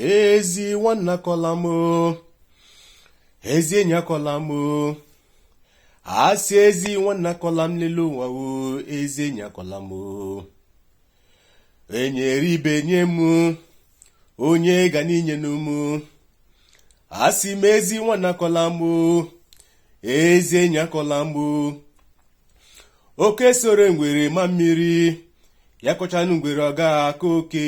Ezi nwanna akọla m o, ezi enyi akọla m o. Asị ezi nwanna akọla m n'elu ụwa o, ezi enyi akọla m o. Enyere ibe nye m, onye ga n'inye m. Asị m ezi nwanna akọla m o, ezi enyi akọla m o. Oke soro ngwere ma mmiri, ya kọchanụ ngwere ọ gaghị aka oke.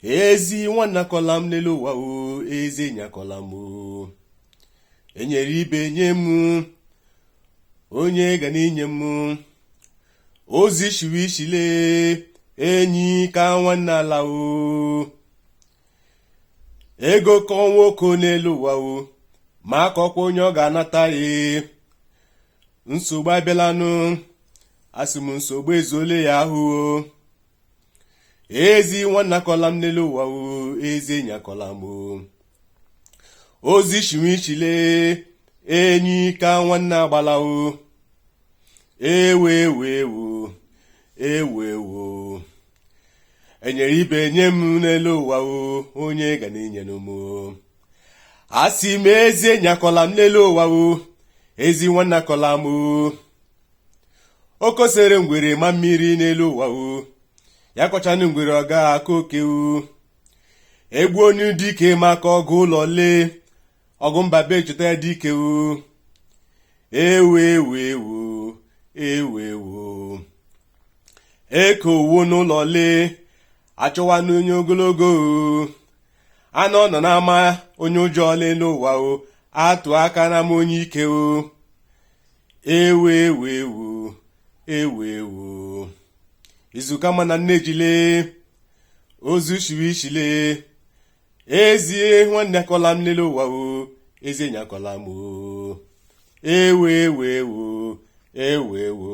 Ezi nwanna akọla m n'elu ụwa o, ezi enyi akọla m o. Enyere ibe nye m, onye ga n'inye m. Ozi shiwe ishile, enyi ka nwanne ala o. Ego kọọ nwoke n'elu ụwa o, ma akọkwa onye ọ ga-anata ya. Nsogbu abịalanụ, asị m nsogbu ezuole ya ahụ o. Ezi nwanna akọla m n'elu ụwa o, ezi enyi akọla m o. Ozi shiwe ishile, enyi ka nwanne agbala o. Ewe ewe ewo, ewe ewo. Enyere ibe nye m n'elu ụwa o, onye ga na-enyere m o. Asị m ezi enyi akọla m n'elu ụwa o, ezi nwanne akọla m o. Okosere ngwere ma mmiri n'elu ụwa o, ya kọchanụ ngwere ọ gaghị aka oke o. Egbu onye dike maka ọgụ ụlọ lee, ọgụ mba be cheta ya dike o. Ewe ewe ewo, ewe ewo. Eke owo n'ụlọ lee, achọwanụ onye ogologo o. Anụ ọ nọ n'ama onye ụjọ lee n'ụwa o, atụ aka n'ama onye ike o. Ewe ewe ewo, ewe ewo. Izuka mana nne jile, ozu shiwe ishile. Ezi nwanne akọla m n'elu ụwa o, ezi enyi akọla m o. Ewe ewe ewo, ewe ewo.